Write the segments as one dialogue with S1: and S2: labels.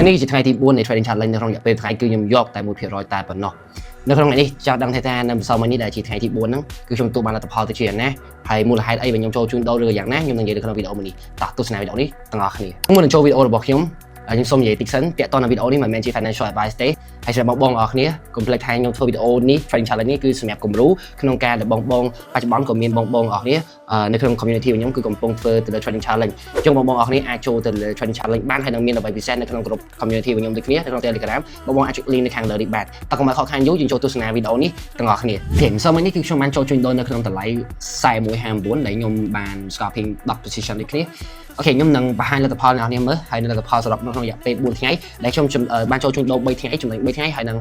S1: នេះជាថ្ងៃទី4នៃ trading challenge នៅក្នុងរយៈពេលថ្ងៃគឺខ្ញុំយកតែ1%តែប៉ុណ្ណោះនៅក្នុងថ្ងៃនេះចង់ដឹងថានៅម្សិលមិញនេះដែលជាថ្ងៃទី4ហ្នឹងគឺខ្ញុំទទួលបានលទ្ធផលទៅជាយ៉ាងណាហើយមូលហេតុអីបើខ្ញុំចូលជួញដូរឬយ៉ាងណាខ្ញុំនឹងនិយាយនៅក្នុងវីដេអូមួយនេះតោះទស្សនាវីដេអូនេះទាំងអស់គ្នាមុននឹងចូលវីដេអូរបស់ខ្ញុំខ្ញុំសូមនិយាយតិចសិនពាក់ព័ន្ធនឹងវីដេអូនេះមិនមែនជា financial advice ទេហើយសម្រាប់បងបងអរគ្នាកុំភ្លេចថាខ្ញុំធ្វើវីដេអូនេះ trading challenge នេះគឺសម្រាប់គំរូក្នុងការដែលបងបងបច្ចុប្បន្នក៏មានបងបងអរគ្នានៅក្នុង community របស់ខ្ញុំគឺកំពុងធ្វើទៅលើ trading challenge អញ្ចឹងបងបងអរគ្នាអាចចូលទៅលើ trading challenge បានហើយនឹងមានអ្វីពិសេសនៅក្នុងក្រុម community របស់ខ្ញុំដូចគ្នានៅក្នុង Telegram បងបងអាចចុច link នៅខាងលើនេះបានតើកុំឲ្យខកខានយូរយើងចូលទស្សនាវីដេអូនេះទាំងអស់គ្នាទេម្សិលមិញនេះគឺខ្ញុំបានចូលជួញដូរនៅក្នុងតម្លៃ41.59ដែលខ្ញុំបាន scalping 10 position ដូចគ្នាOK ខ្ញុំនឹងបង្ហាញលទ្ធផលអ្នកនរមើលហើយនៅលទ្ធផលសរុបនៅក្នុងរយៈពេល4ថ្ងៃដែលខ្ញុំបានចូលជួញដូរ3ថ្ងៃចំណេញ3ថ្ងៃហើយនឹង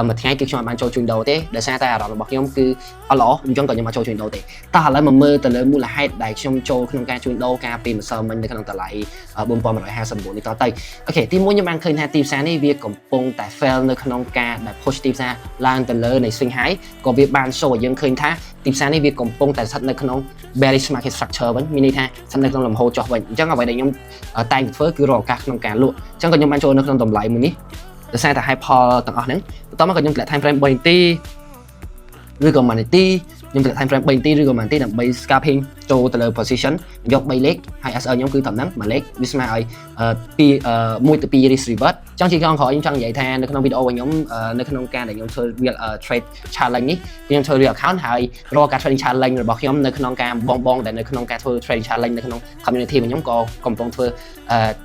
S1: មួយថ្ងៃគឺខ្ញុំអាចបានចូលជួញដូរទេដោយសារតែអារម្មណ៍របស់ខ្ញុំគឺអត់ល្អអញ្ចឹងក៏ខ្ញុំអត់ចូលជួញដូរទេតោះឥឡូវមកមើលទៅលើមូលហេតុដែលខ្ញុំចូលក្នុងការជួញដូរកាលពីម្សិលមិញនៅក្នុងតម្លៃ4159នេះតទៅOK ទីមួយខ្ញុំបានឃើញថាទីផ្សារនេះវាកំពុងតែ fail នៅក្នុងការដែល push ទីផ្សារឡើងទៅលើនៃ swing high ក៏វាបាន show ឲ្យយើងឃើញថាទីផ្សារនេះវាកំពុងតែស្ថិតនៅក្នុង bearish market structure វិញមានន័យថាស្ថិតនៅក្នុងលំហូរចុះវិញអញ្ចឹងអ្វីដែលខ្ញុំតែងតែធ្វើគឺរកឱកាសក្នុងការលក់អញ្ចឹងក៏ខ្ញុំបានចូលនៅក្នុងតម្លៃមួយនេះដោយសារតែ high ផលទាំងអស់ហ្នឹងបន្ទាប់មកក៏ខ្ញុំទម្លាក់ time frame 3នាទីឬក៏1នាទីខ្ញុំទម្លាក់ time frame 3នាទីឬក៏1នាទីដើម្បី scalping ចូលទៅលើ position យក3លេខហើយ SL ខ្ញុំគឺត្រឹមហ្នឹងមួយលេខវាស្មើឲ្យ2 1ទៅ2 risk reward ចង់ជាចុងក្រោយខ្ញុំចង់និយាយថានៅក្នុងវីដេអូរបស់ខ្ញុំនៅក្នុងការដែលខ្ញុំធ្វើ real trade challenge នេះខ្ញុំធ្វើ real account ហើយរាល់ការ trading challenge របស់ខ្ញុំនៅក្នុងការបងបងដែលនៅក្នុងការធ្វើ trading challenge នៅក្នុង community របស់ខ្ញុំក៏កំពុងធ្វើ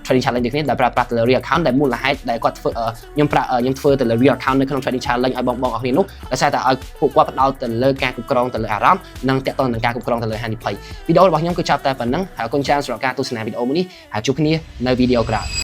S1: trading challenge ដូចគ្នាដែលប្រើប្រាស់ទៅលើ real account ដែលមូលហេតុដែលគាត់ធ្វើខ្ញុំប្រាក់ខ្ញុំធ្វើទៅលើ real account នៅក្នុង trading challenge ឲ្យបងបងអស់គ្នានោះដោយសារតែឲ្យពួកគាត់ផ្ដោតទៅលើការគ្រប់គ្រងទៅលើអារម្មណ៍និងតាក់ទងនឹងការគ្រប់គ្រងទៅលើហានិភ័យវីដេអូរបស់ខ្ញុំគឺចប់តែប៉ុណ្ណឹងហើយអរគុណច្រើនសម្រាប់ការទស្សនាវីដេអូមួយនេះហើយជួបគ្នានៅវីដេអូក្រោយ។